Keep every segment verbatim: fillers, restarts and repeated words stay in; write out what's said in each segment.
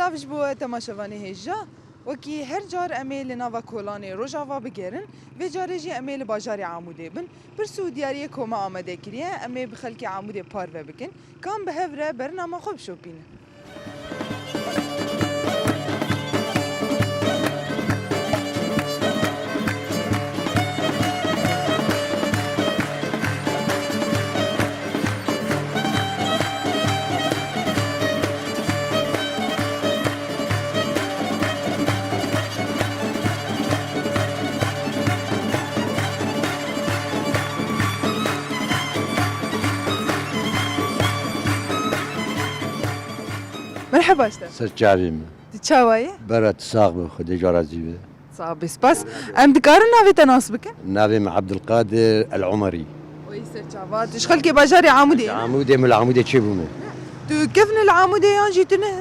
Ev ji bo we temaşevanê hêja, wekî her car em ê li nava kolanê Rojava bigerin, vê carê jî em ê li bajarê Amûdê bin. Pirs û diyariyê ku me amade kiriye, em ê bi xelkê Amûdê parve bikin. Ka em bi hev re bernama xwe bişopînin. Merheba ji te. Ser çavê min. Tu çawa yî? Bera tu sax be, Xwedê ji we razî be. Sax be, spas. Em dikarin navê te nas bikin? Navê min Abdulkadir El Umerî. Wê ser çava. Tu ji xelkê bajarê Amûdê yî? Amûdê, min li Amûdê çêbûme. Tu kevn li Amûdê yan jî tu ne?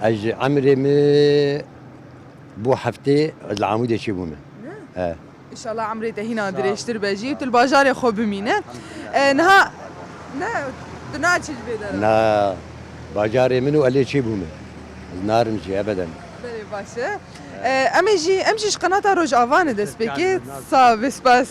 Ez ji emrê min bû heftê, ez li Amûdê çêbûme. Ne? He. Înşallah emrê te hîna dirêjtir be jî, tu li bajarê xwe bimîne. E, niha, ne, tu naçî ji vê dera? Na, bajarê min û elê çêbûme. Ez narim jî ebeden. Belê baş e. E, em ê jî, em jî ji qenata Rojava ne dest pê kê. Sağ be, spas.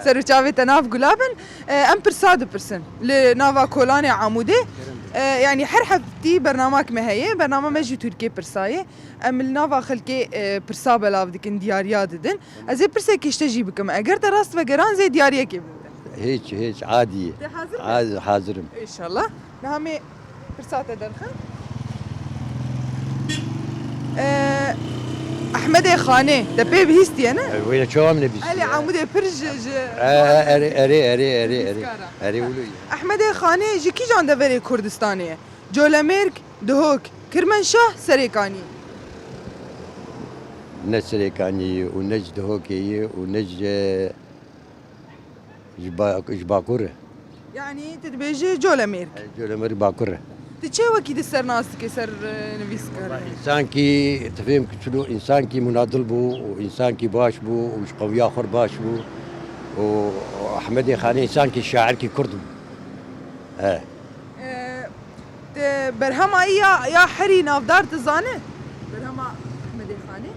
Ser û çavê te nav gula bin. E, em pirsa dipirsin. Li nava kolanê Amûdê, e, yanî her heftî bernamak me heye. Bernama me jî Tirkê pirsa ye. Em li nava xelkê, e, pirsa belav dikin, diyariya didin. Ez ê pirsekî ji te jî bikim. Eger te rast vegeran zê diyariyekê bide. Hiç, hiç, adî ye. Te hazir be? Haz-, hazirim. Înşallah. Niha me pirsa te derxin. Ee, Ehmedê Xanê, te pê bihîstiye ne? E, wê çawa min nebîstiye? Elê Amûdê pir ji, ji E, e, erê, erê, erê, erê, erê. Bihîskara. Erê wilo ye. Ehmedê Xanê ji kîjan deverê Kurdistanê ye? Colemêrg, Duhok, Kirmenşah, Serêkanî. Ne Serêkanî ye û ne ji Duhokê ye û ne ji, ji ba-, ji Bakur e. Yanî tu dibêjî Colemêrg. E, Colemêrg Bakur e. Tu çê wekî di ser nas dike ser, e, nivîskar e? Însankî, tu fêm ki çilo, însankî munadil bû û însankî baş bû û ji qewiya xwe baş bû û Ehmedê Xanê însankî şairkî Kurd bû. He. E, Te berhema ya, ya herî navdar tu zane? Berhema Ehmedê Xanê?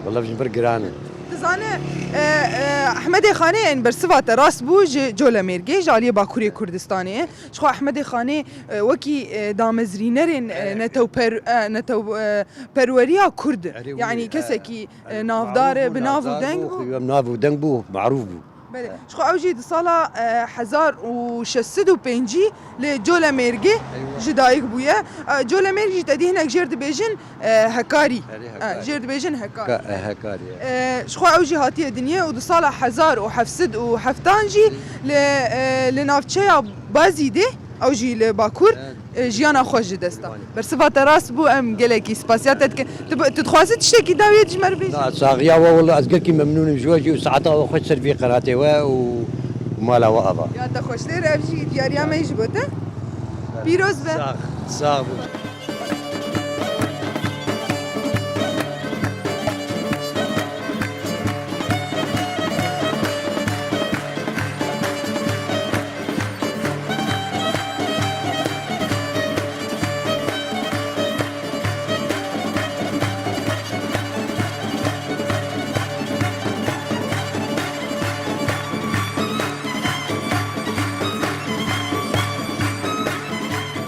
Wele ji vir giran e. Tu zane, e, e, Ehmedê Xanê, yani bersiva te rast bû, ji Colemêrgê, ji aliyê Bakurê Kurdistanê ye. Ji xwe Ehmedê Xanê, e, wekî, e, damezrînerên, e, E, netew per-, e, netew, e, perweriya Kurd, erê, yani wî, e, kesekî, e, e, navdar e, marûf bû, bi nav û navdar deng bû, bû. Xuyam nav û deng bû, marûf bû. Belê. He. Ji xwe ew jî di sala, e, hezar û şeş sed û pêncî li Colemêrgê Eywa. Ji dayik bûye. E, Colemêrg jî te dî hinek jêr dibêjin, e, Hekarî. Erê, E, Hekarî. Jêr dibêjin Hekar. Ka-, e, Hekarî, e. E, ji xwe ew jî hatiye dinyê û di sala hezar û heft sed û heftan jî li, e, li navçeya Bazîdê, ew jî li Bakur, Evet. e, jiyana xwe ji dest da. Bersiva te rast bû, em gelekî spasiya te dikin. Tu bi-, tu dixwazî tiştekî dawiyê ji me re bêjî? Na, saxiya we, wele ez gelkî memnûn im ji we jî û saeta we xweş ser vî qenatê we û mala we ava. Ya te xweştir, ev jî diyariya me ji bo te. Pîroz be. Sax, sax bû.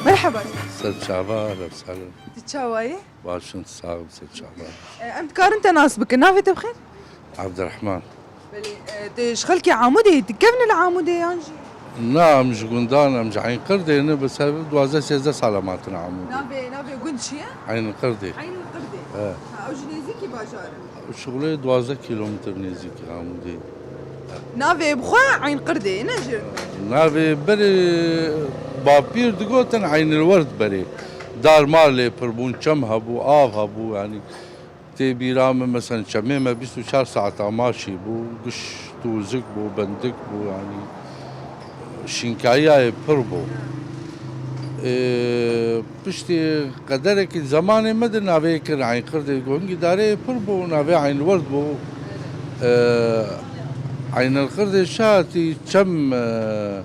Merhaba. Ser çava, ehlem salim. Tu çawa yî? Baş in, sax bî, ser çava. E, em dikarin te nas bikin. Navê te bi xêr? Abdurrahman. Belê, e, tu ji xelkê Amûdê yî, tu kevn li Amûdê yan jî? Na, em ji gundan, em ji Eyn Qirdê ne, bi ser duwazdeh sêzdeh sal em hatine Amûdê. Navê, navê gund çi ye? Eyn Qirdê. Eyn Qirdê. He. Ha, ew ji nêzîkî bajar e? Şixulê duwazdeh kîlometr nêzîkî Amûdê. Navê bi xwe Eyn Qirdê ne jî? Navê berê bapîr digotin Eynilwerd berê. Dar mar lê pir bûn, çem hebû, av hebû, yanî tê bîra min, mesela çemê me bîst û çar saeta maşî bû, giş tûzik bû, bendik bû, yanî şînkayiyayê pir bû. Ê, piştî qederekî zemanê me de navê kir Eyn Qirdê, go hingî dareyê pir bû, navê Eynwerd bû. Ê, Eynel Qirdê şatî çem, e,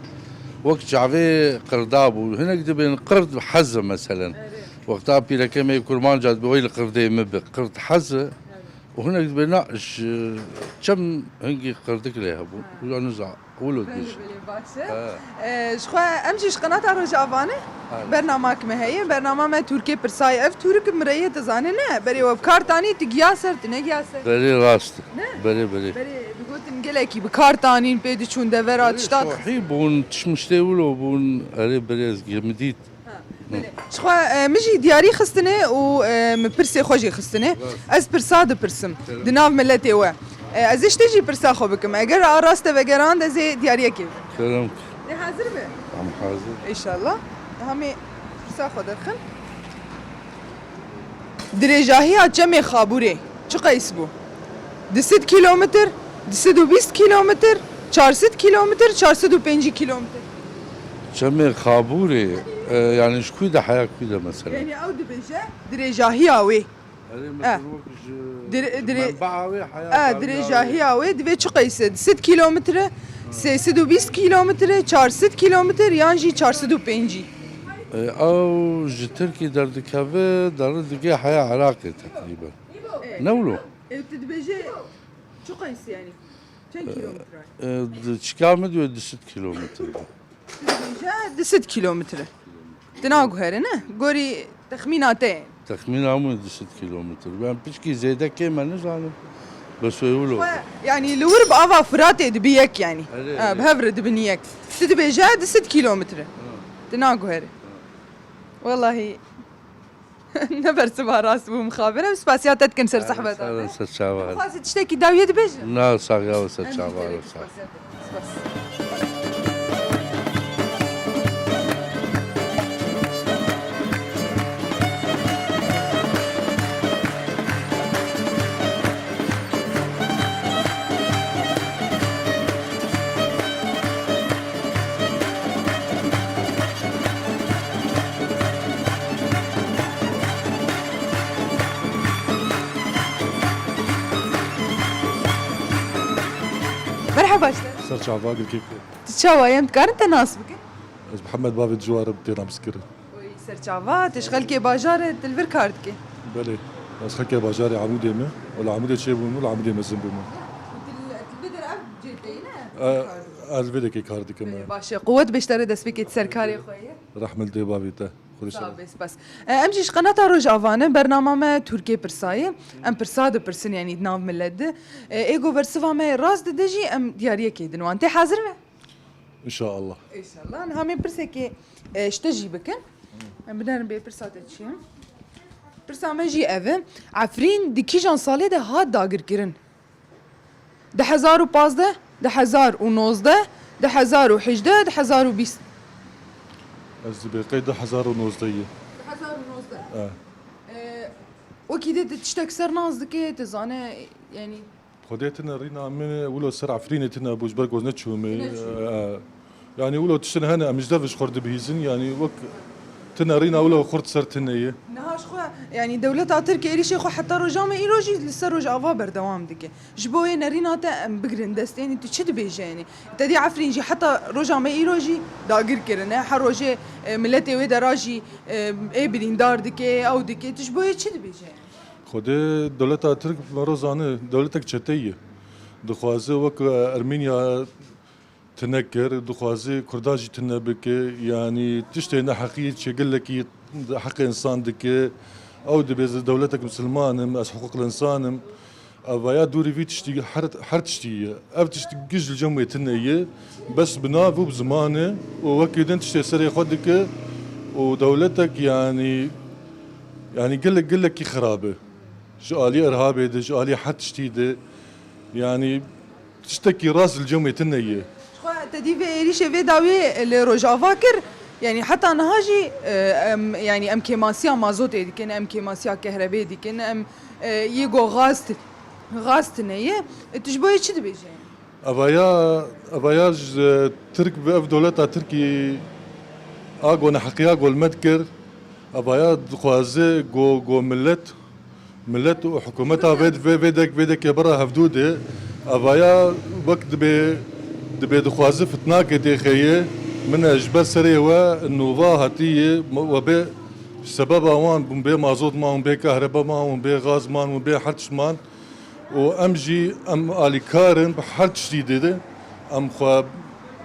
Wek çavê qirda bû. Hinek dibên qird hez e meselen. Wexta pîreke me yê kurmanca dibe, wê li qirdê min bi. Qird hez e. Û hinek dibê na ji çem hingî qirdik lê hebû. Û ya niza, wilo Belê, dibêjin. Belê, baş e. He. Ee, ji xwe em jî ji qenata Rojava ne? Aynen. Bernamak me heye. Bernama me Tirkê pirsayê. Ev Tirk mireyê dizane ne? Berê we bi kar tanî, tu giya ser, tu negiya ser. Berê rast. Ne? Berê, berê. Berê digotin gelekî bi kar tanîn, pê diçûn devera, Berê tişta şohî bûn, tişmiştê wilo bûn. Erê berê ez gê min dît. Ha, belê. Ji xwe, e, min jî diyarî xistine û, e, min pirsê xwe jî xistine. Rast. Ez pirsa dipirsim. Kerem. Di nav miletê we. E, ez ê ji te jî pirsa xwe bikim. Eger a rast te vegerand, ez ê diyariyekê bikim. Kerem. Lê hazir be? Em hazir. Înşallah. Hamê pirsa xwe derxin. Dirêjahiya çemê Xabûrê çi qeys bû? Du sed kilometr, du sed û bîst kilometr, çar sed kilometr, çar sed û pêncî kilometr. Çemê Xabûrê, e, yani ji kû de heya kû de mesela? Yani ew dibêje dirêjahiya wê. Erê, Eh. mesela wek ji, Dire-, ji dire-, menbaa wê heya eh, Xabûrê dirêjahiya wê divê çi qeyse? Du sed kilometre, sê sed û bîst kilometre, çar sed kilometre yan jî çar sed û pêncî? E, ew ji Tirkî derdikeve, deri digê heya Iraqê teqrîben. Eh. Ne wilo? E, tu dibêje çi qeyse yani? Çend kilometre? E, di çika min dibe du sed kilometre. Dibêje du sed kilometre. Tu naguhere ne? Gorî texmîna te. Texmîna min du sed kilometre. Ben piçkî zêde kêm e nizanim. Bes wê wilo. Xwe, yani li wir bi ava Firatê dibi yek yani. Erê, Ha, erê. bi hev re dibin yek. Tu dibêje du sed kilometre. Ha. Tu naguhere. Ha. Wellahî. Ne bersiva rast bû mixabin. Em spasiya te dikin ser Sağ ol, sehbeta sağ ol, te. Ser çava. Dixwazî tiştekî dawiyê dibêjin? Na, saxiya we ser Em çava jî we, sağ ol. Spas. Merhaba işte. Ser çava, gilkê xêr. Tu çawa ye? Em dikarin te nas bikin? Ez Mihemed bavê Ciwar im, tê namskirin. Oy, ser çava, tu ji xelkê bajarê, tu li vir kar dikî? Belê, ez xelkê bajarê Amûdê me. Û li Amûdê çêbûm, û li Amûdê mezin bûm. Tu li, tu li vir ev cê tê ne? E, ez vê dekê kar dikim, Belê, e. baş e. Quwet bêjtare destpêkê tu ser karê xwe ye. Rehmil dê bavê te. Xwedê Sağ ol, sağ ol. Bê spas. E, em jî ji qenata Rojava ne, bernama me Tirkê pirsa ye. Em pirsa dipirsin, yanî di nav milet de. E, ê go bersiva me rast dide jî em diyariyekê din wan. Tê hazir be? İnşallah. Înşallah. Niha em ê pirsekê, e, ji te jî bikin. Em binerin bê pirsa te çi ye? Pirsa me jî ev e. Efrîn di kîjan salê de hat dagirkirin? Du hezar û pazdeh, du hezar û nozdeh, du hezar û hejdeh, du hezar û bîst. Ez dibê qey du hezar û nozdeh ye. Du hezar û nozdeh. E. E, wekî dê tu tiştek ser nas dike, tu zane, yanî Xwedê tine rîna min, wilo ser Efrînê tine bû, ji ber ku ez neçûmê. Neçûmê. E, yanî wilo tiştin hene, em ji dev ji xwe dibihîzin, yanî wek tine rîna wilo xurt ser tine ye. Niha ji xwe, yanî dewleta Tirk êrîşê xwe heta roja me îro jî li ser Rojava berdewam dike. Ji bo wê nerîna te em bigirin dest, yanî tu çi dibêje yanî? Te dî Efrîn jî heta roja me îro jî dagir kirine. Her rojê, e, miletê wê dera jî, e, ê birîndar dike, ew dike. Tu ji bo wê çi dibêje yanî? Xwedê dewleta Tirk me re zane, dewletek çeteyî ye. Dixwaze wek Ermeniya tune kir, dixwaze Kurda jî tune bike, yanî tiştê neheqî çê gelekî heqê însan dike. Ew dibê ez dewletek misilman im, ez hiqûqil însan im. Evaya dûrî vî tiştî her, her tiştî ye. Ev tişt giş li cem wê tune ye. Bes bi nav û bi ziman e û wekî din tiştê serê xwe dike û dewletek yanî, yanî gelek, gelekî xirab e. Ji alî irhabê de, ji alî her tiştî de, yanî tiştekî rast li cem wê tune ye. Xwe te dî vê êrîşê vê dawiyê li Rojava kir, yanî heta niha jî, e, em, yanî em kêmasiya mazotê dikin, em kêmasiya kehrebê dikin, em, e, yê go gaz ti-, gaz tune ye. E, tu ji bo yê çi dibêje? Evaya, evaya ji Tirk ve ev dewleta Tirkî a go neheqiya go li me dikir. Evaya dixwaze go, go millet, millet û hikûmeta vê, vê, vê dek, vê dekê bira hevdû de. Evaya wek dibê, dibê dixwaze fitnakê tê xeye. Min ji ber serê we nûva hatiye, we bê sebeba wan bûn bê mazot man, bê kahreba man, bê gaz man, bê her tişt man. Û em jî em alîkar in bi her tiştî dê de. Em xwe,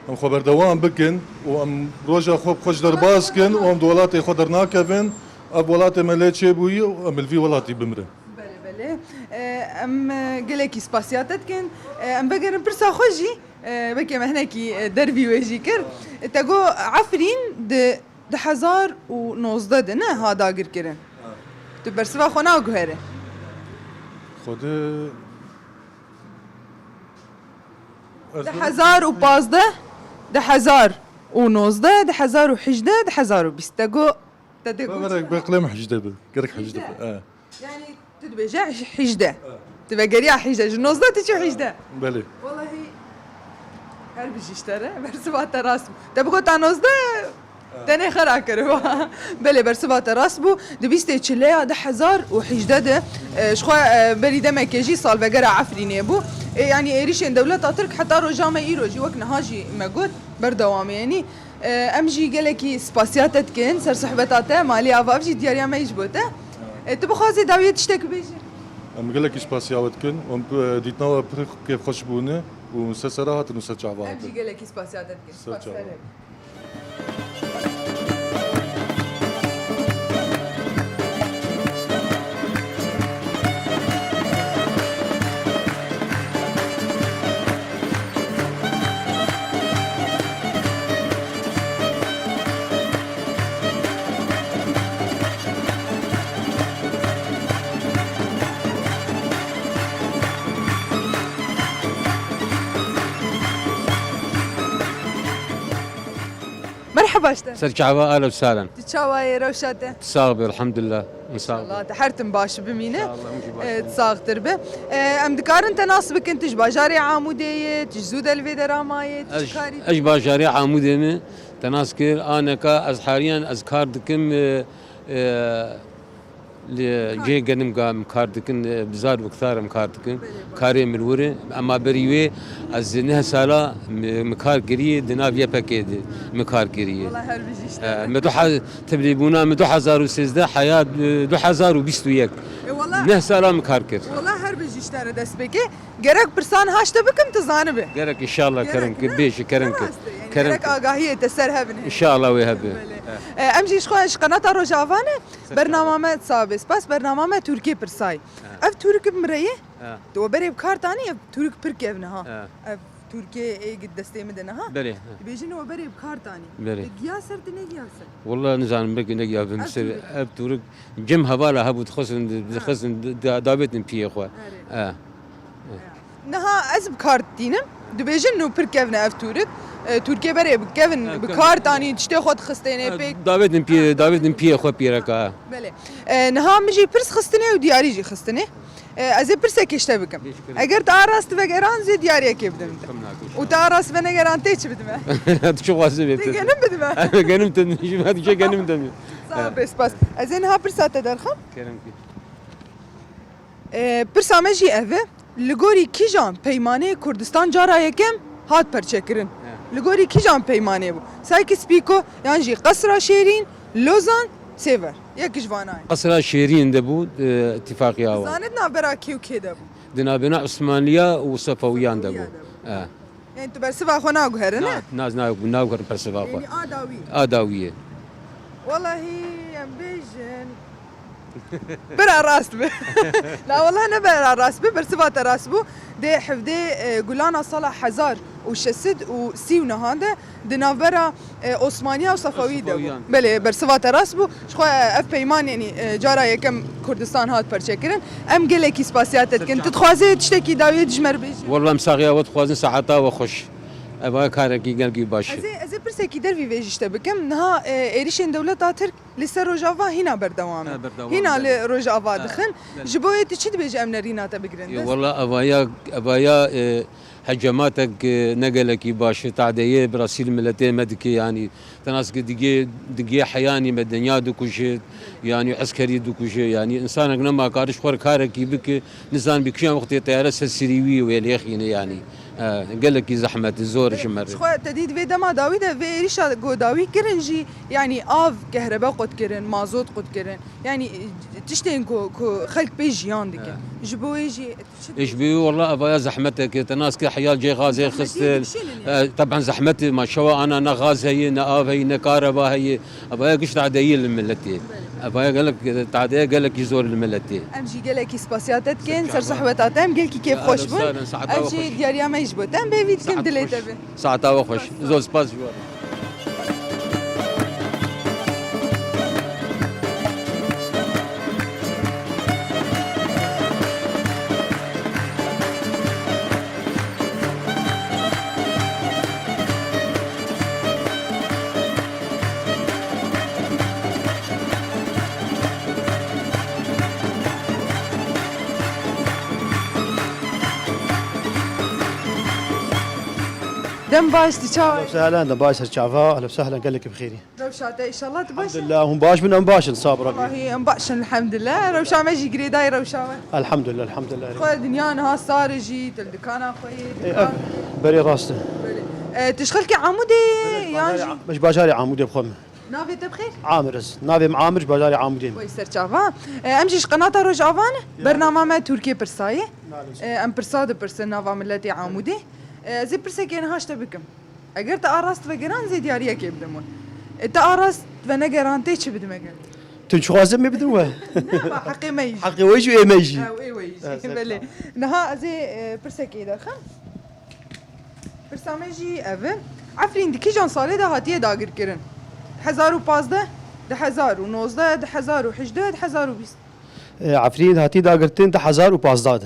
em xwe berdewam bikin û em roja xwe bi xwe ji derbas kin û em di welatê xwe dernakevin. Ev welatê me lê çêbûyî û em li vî welatî bimirin. Belê, belê. E, em, e, gelekî spasiya te dikin. E, em vegerin pirsa xwe jî. E, weke me hinekî, e, dervî wê jî kir. E, te got Efrîn di du hezar û nozdeh de ne ha dagirkirin. Ha. Tu bersiva xwe naguherî. Xwedê ez Du hezar û pazdeh, du hezar û nozdeh, du hezar û hejdeh, du hezar û bîst. Te got, te dê got. Berek be qilem hejdeh be. Gerek hejdeh be. Hejdeh. E. Yani tu dibêje hejdeh. E. Tu vegeriya hejdeh. Ji nozdeh tu çû hejdeh. Belê. Wallahî her bijî ji te re. Bersiva te rast bû. Te bigota nozdeh. Tenê xera kiriba. Belê, bersiva te rast bû. Di bîstê çileya du hezar û hejdeh de, e, ji xwe, e, berî demekê jî salvegera Efrînê bû. E, yanî êrîşên dewleta Tirk heta roja me îro jî wek niha jî me got berdewam e. Yanî, e, em jî gelekî spasiya te dikin ser sohbeta te. Malî ava ev jî diyariya me yî ji bo te. E, tu bixwazî dawiyê tiştek bibêjî? Em gelekî spasiya we dikin. Em, e, dîtina we pir kêfxweş bûne û ser sera hatin û ser çava hatin. Em jî gelekî spasiya te dikin. Ser çava. Spas, serê. Merheba ji te. Ser çava, ahlen û sahlen. Tu çawa yî, rewşa te? Sax be, elhamdülillah. Sax be. Înşallah, te her tim baş bimîne. Înşallah, hûn jî baş bimîne. Saxtir be. E, em dikarin te nas bikin, tu ji bajarê Amûdê yî, tu ji zû de li vê dera mayî, tu çi karî dikî? Ez, ez ji bajarê Amûdê me, te nas kir, aneka ez hariyan ez kar dikim, e, e, Li cihê genim ga em kar dikin, bi zar û bi ktar em kar dikin. Belê, belê. Karê min wir e. Ema berî wê ez neh sala mi, mi kar kirî di nav Y P G de mi kar kirî. Wala her bijî ji te re. E, me du hez-, tevlîbûna min du hezar û sêzdeh heya, e, du hezar û bîst û yek. E, wala. Neh sala mi kar kir. Wala her bijî ji te re dest pê ke. Gerek pirsan haş te bikim, tu zanibe. Gerek, înşallah, kerem ki, bêjî, kerem ki. Rast e, yani kerem gerek ki. Agahiyê te ser hebin. Înşallah wê hebe. Belê. E, em jî ji xwe ji qenata Rojava ne. Bernama me, sağ be, spas, bernama me Tirkiyê pirsayî. Ev Tirk bi min re ye? Tu we berê bi kar tanî, ev Tirk pir kevn e ha. Ev Tirkiyê ê gid destê min de ne ha. Belê. Dibêjin we berê bi kar tanî. Belê. Te giya ser, tu negiya ser? Walla nizanim, belkî negiya bin. Ev Tirk. Ev Tirk cem hevala hebû, dixwestin, dixwestin da-, davêtin piyê xwe. Erê. E. Niha ez bi kar tînim. Dibêjin nû pir kevn e ev Tirk. E, Tirkiyê berê bi kevn, bi kar tanî, tiştê xwe dixistêne pêk. Davêtin piyê, davêtin piyê xwe pîreka. Belê. E, niha min jî pirs xistine û diyarî jî xistine. E, ez ê pirsekê ji te bikim. Eger tu arast vegeran, zê diyariyekê bidim te. Û tu arast venegeran, tê çi bidime? Tu çi xwazî bê? Tê genim bidime. Genim te, ji me tu çi genim te. Sağ ol, bê spas. Ez ê niha pirsa te derxim. Kerem ki. E, pirsa me jî ev e. Li gorî kîjan peymanê Kurdistan cara yekem hat perçekirin? He. Li gorî kîjan peymanê bû? Sykes-Picot yan jî Qesra Şêrîn, Lozan, Sêver. Yek ji vana ye. Qesra Şêrîn de bû, e, îtîfaqiya wan. Zanît navbera kê û kê de bû? Di navbena Osmaniya û Sefewiyan de bû. Sefewiyan de bû. He. Yani tu bersiva xwe naguherî, ne? Na, na, na, naguherim bersiva xwe. Yani a dawî. A dawî ye. Wallahî em bêjin. Bira rast bi. La wallahî ne bira rast bi, bersiva te rast bû. Dê hevdê, e, Gulana sala hezar û şeş sed û sî û neh de di navbera, e, Osmaniya û Sefewî de bû. Sefewiyan. Belê, bersiva te rast bû. Ji xwe, e, ev peyman, yanî, e, cara yekem Kurdistan hat perçekirin. Em gelekî spasiya te dikin. Serçe. Tu dixwazê tiştekî dawiyê dijmer bêjî? Walla em saxiya we dixwazin, saeta we xweş. Eva karekî gelkî baş e. Ez ê, ez ê pirsekî dervî vê jî ji te bikim. Niha, e, êrîşên dewleta Tirk li ser Rojava hîna berdewam e. Ha, berdewam, belê. Hîna li Rojava dixin. Ha, belê. Ji bo yê tu çi dibêjî em nerîna te bigirin dest? Walla evaya, evaya, e, hecematek, e, ne gelekî baş e. Tadeyê birasî li miletê me dike, yanî te nas ki digê, digê heyanî me dinya dikuje, yanî eskerî dikuje, yanî însanek nema kar ji xwe re karekî bike, nizan bi kîjan wextê teyare ser sirî wî wê lêxîne yanî. E, gelekî zehmet, zor ji me re. Ji xwe te dît vê dema dawî de vê êrîşa ku dawî kirin jî, yanî av, kehrebe qut kirin, mazot qut kirin. Yanî tiştên ku, ku xelk pê jiyan dikin. He. Ji bo wê jî Ê, ji bo wê wela evaya zehmeteke, te nas kir heya cê gazê xistin. E, teben zehmetê ma şewa ana ne gaz heye, ne av heye, ne kareba heye. Evaya giş tadeyî li miletê. Evaya gelek, tadeya gelekî zor li miletê. Em jî gelekî spasiya te dikin, ser sehweta te, em gelkî kêfxweş bûn. Ev jî diyariya me ji bo te, em bêvî dikin dilê te bi. Saeta we xweş. Zor spas ji we re. Dem baş, tu çawa? Ehlen sehlen, dem baş, ser çava, ehlen sehlen, gelekî bi xêrî. Rewşa te, inşallah tu baş e? Elhamdulillah, hûn baş bin, em baş in, sab Rebî. Wahî, em baş in, elhamdulillah. Rewşa me jî girêdayî rewşa we. Elhamdulillah, elhamdulillah. Xwe dinya niha sar e jî, tu li dikana xwe yî, dikan. Berê rast e. Belê. E, tu ji xelkê Amûdê yî yan jî? Ji bajarê Amûdê bi xwe me. Navê te bi xêr? Amir ez. Navê min Amir, ji bajarê Amûdê me. Wey ser çava. E, em jî ji qenata Rojava ne. Bernama me Tirkiyê pirsa ye. E, em pirsa dipirsin nava miletê Amûdê. E, ez ê pirsekê niha ji te bikim. Eger te a rast vegeran, zê diyariyekê bidim we. E, te a rast venegeran tê çi bidim eger? Tu çixwazim me bidim we? Ne, ba, heqê me yî. Heqê we jî û ê me jî. Ew ê we yî. Belê. Niha ez ê, e, pirsekê derxim. Pirsa me jî ev e. Efrîn di kîjan salê de hatiye dagirkirin? Hezar û pazdeh, di hezar û nozdeh, di hezar û hejdeh, di hezar û bîst. E, Efrîn hatiye dagirtin di hezar û pazdeh de.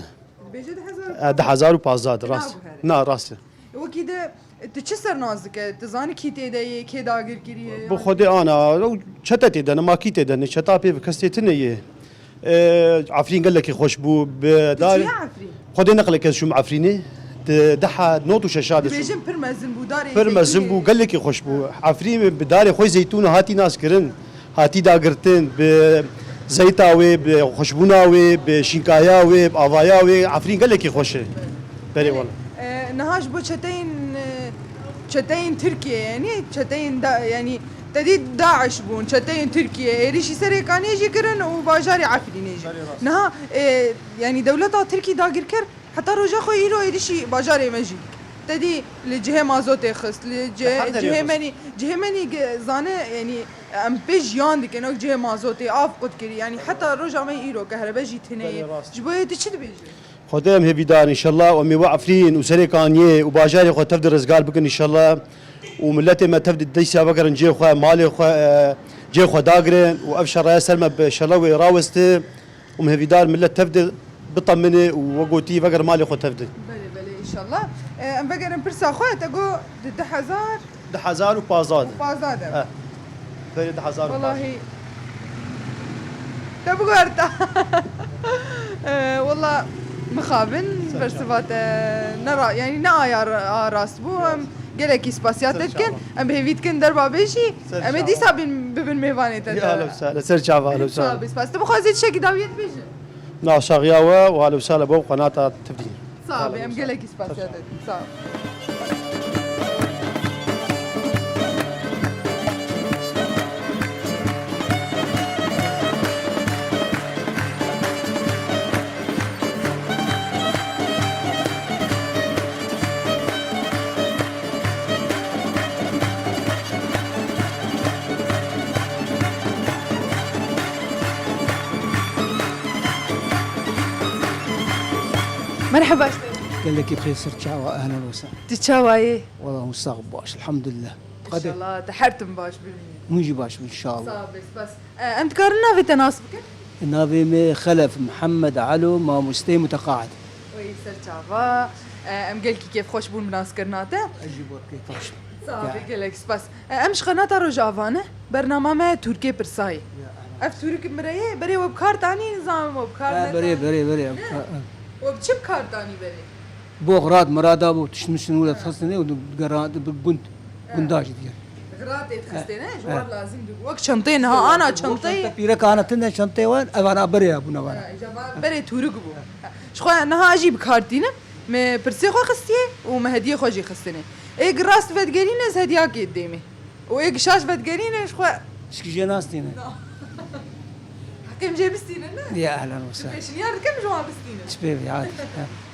Dibêje di hezar û pazdeh. E, di hezar û pazdeh de, rast. Naguhere. Na, rast e. E, wekî de, e, tu çi ser nas dike? Tu zanî kî tê de yê, kê dagir kiriye? Bi Xwedê ana, ew çete tê de ne, ma kî tê de ne, çeta pê bi kes tê tine yê. E, Efrîn gelekî xweş bû, bi dar. Tu çûye Efrîn? Xwedê neqle kes çûm Efrînê. Di deha not û şeşa de çûm. Dibêjin pir mezin bû, darê zeytûnê. Pir mezin bû, gelekî xweş bû. Efrîn bi darê xwe zeytûn hatî nas kirin. Hatî dagirtin, bi zeyta wê, bi xweşbûna wê, bi şînkaya wê, bi avaya wê, Efrîn gelekî xweş e. Belê wele. E, niha ji bo çeteyên, e, çeteyên Tirkiyê, yanî çeteyên da, yanî te dî DAIŞ bûn, çeteyên Tirkiyê, êrîşî Serêkaniyê jî kirin û bajarê Efrînê jî. Belê rast. Niha, e, yanî dewleta Tirkî dagirker, heta roja xwe îro êrîşî bajarê me jî. Te dî li cihê mazotê xist, li cihê, cihê menî, cihê menî ge-, zane, yanî em pê jiyan dikin, wek cihê mazotê, av qut kirî. Yanî heta roja me îro kehrebe jî tine ye. Belê rast. Ji bo yê tu çi dibêjî? Xwedê em hêvîdar, înşellah, em ê we Efrîn û Serêkaniyê û bajarê xwe tev de rizgar bikin, înşellah. Û miletê me tev de dîsa vegerin cihê xwe, malê xwe, e, cihê xwe dagirin û ev şeraya ser me bi şerê wê raweste. Û min hêvîdar milet tev de bitemine û we gotî veger malê xwe tev de. Belê, belê, înşallah. E, em vegerin pirsa xwe, te got di du hezar. Du hezar û pazdeh de. Pazdeh de. He. Berê du hezar û pazdeh. Wallahî. Te biguherta. E, walla mixabin bersiva te ne ra-, yanî ne aya ra-, a rast bû. Em gelekî spasiya te dikin. Em bi hêvî dikin derba bêjî. Em ê dîsa bin, bibin mêvanê te de. Ahlen û sahlen. Ser çava, ahlen û sahlen. Spas, spas. Tu bixwazî tiştekî dawiyê dibêjî? Na, saxiya we û ahlen û sahlen bo qenata Tivdî. Sağ ol, em gelekî spasiya te dikin. Sağ ol. Merheba. Gelekî bi xêr, ser çawa, ehlen we sehlen. Tu çawa yî? Wela hûn sax baş, elhamdulillah. Înşallah, tu her tim baş bimînî. Hûn jî baş bin, înşallah. Sağ ol, spas. E, em dikarin navê te nas bikin? Navê me Xelef Mihemed Elo, mamosteyê muteqaid. Wey ser çava. E, em gelkî kêfxweş bûn bi naskirina te. Ez jî bo kêfxweş bûm. Sağ ol, gelek spas. E, em ji qenata Rojava ne. Bernama me Tirkiyê pirsa ye. Ev Tirk mire ye, berê we bi kar tanî, nizam we bi kar netanî. Berê, berê, berê. We bi çi bi kar tanî berê? Bo xirat mirada bo, tişt mişt wila dixistinê û digera-, bi gund, gunda jî diger. Xiratê dixistinê, ji wan lazim dibû. Wek çenteyê niha ana çenteyê. Çente pîrek ana tinde çenteyê wan, ev ana berê ya bûna wana. Berê Tirk bû. Ji xwe niha jî bi kar tînim. Me pirsê xwe xistiye û me hediyê xwe jî xistine. Êk rast vedigerîne, ez hediyakê didêmê. Û êk şaş vedigerîne, ji xwe Tişkî jê nastîne. Heqê min jê bistîne, ne? Ya ehlen we sehlen. Pêşniyar dikim ji wan bistîne. Çi pê bî, hadi.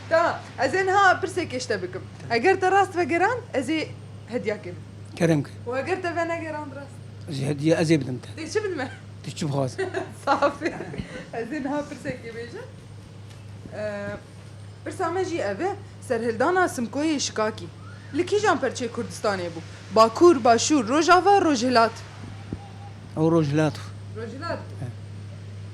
Tamam. Ez ê niha pirsekê ji te bikim. Eger te rast vegerand, ez ê hediyakê bidim. Kerem ke. Û eger te venegerand rast? Ji hediye ez ê bidim te. Tê çi bidime? Tu çi bixwazî? Safê. Ez ê niha pirsekê bêjim. Ee, pirsa me jî ev e, serhildana Simkoyê Şikakî li kîjan perçeyê Kurdistanê bû? Bakur, Başûr, Rojava, Rojhilat? Ew Rojhilat bû. Rojhilat bû. He.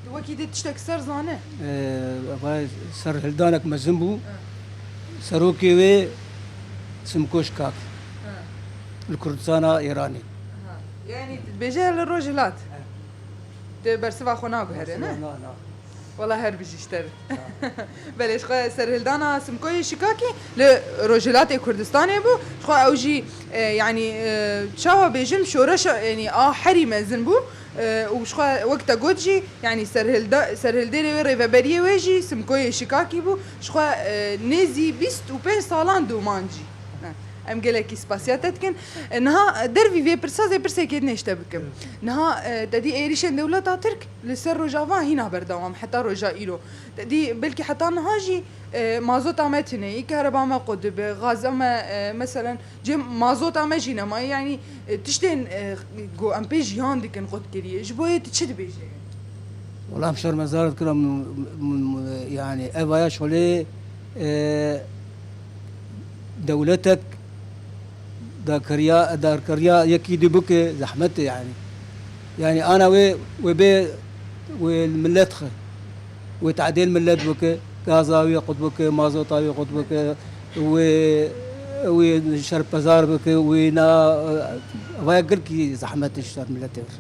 Tu wekî dê tiştek ser zane? Ee, vay, serhildanek mezin bû. He. Serokê wê Simko Şikakî. He. Li Kurdistana Îranê. Aha. Yani tu dibêje li Rojhilat? He. Tu bersiva xwe naguhere, ne? Na, na. Wela her bijî ji te re. Belê, ji xwe serhildana Simkoyê Şikakî li Rojhilatê Kurdistanê bû. Ji xwe ew jî, e, yanî, e, çawa bêjim, şoreşa, yanî a herî mezin bû. E, û ji xwe wek te got jî, yanî serhilda-, serhildêrê wê, rêveberiyê wê jî Simkoyê Şikakî bû. Ji xwe, e, nêzî bîst û pênc salan doman jî. Em gelekî spasiya te dikin. E, niha dervî vê pirsa, ez ê pirsekê din ê ji te bikim. Evet. Niha, e, te dî êrîşên dewleta Tirk li ser Rojava hîna berdewam, heta roja îro. Te dî belkî heta niha jî, e, mazota me tune ye, kereba me qut dibe, gaza me, e, meselen, cem mazota me jî nema ye, yanî, e, tiştên, e, ku em pê jiyan dikin qut kiriye. Ji bo yê tu çi dibêje? Wela em şermezar dikin, em, em, em, yanî ev aya şolê, e, dewletek dakiriya, darkiriya yekî dî bike, zehmet e yanî. Yanî ana wê, wê bê, wê li millet xe. Wê tadê li millet bike, gaza wê qut bike, mazota wê qut bike, wê, wê şerpezar bike, wê na, vaya gelkî zehmet e ji ser milletê vir.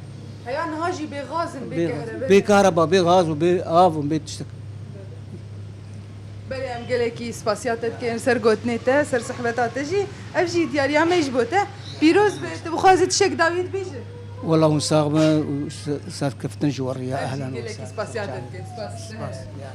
Heya niha jî bê gaz in, bê Bê, kehrebe bê ne. Kahreba, bê gaz û bê av û bê tiştek. Belê, em gelekî spasiya te dikin ser gotinê te, ser sohbeta te jî. Ev jî diyariya me ji bo te. Pîroz be, tu bixwazî tiştek dawî dibêje? Wela hûn sax bin û se-, serkeftin ji we re ya. Ev jî ehlen û gelekî sehlen. Spasiya te dikin. Spas. Spas. Ya.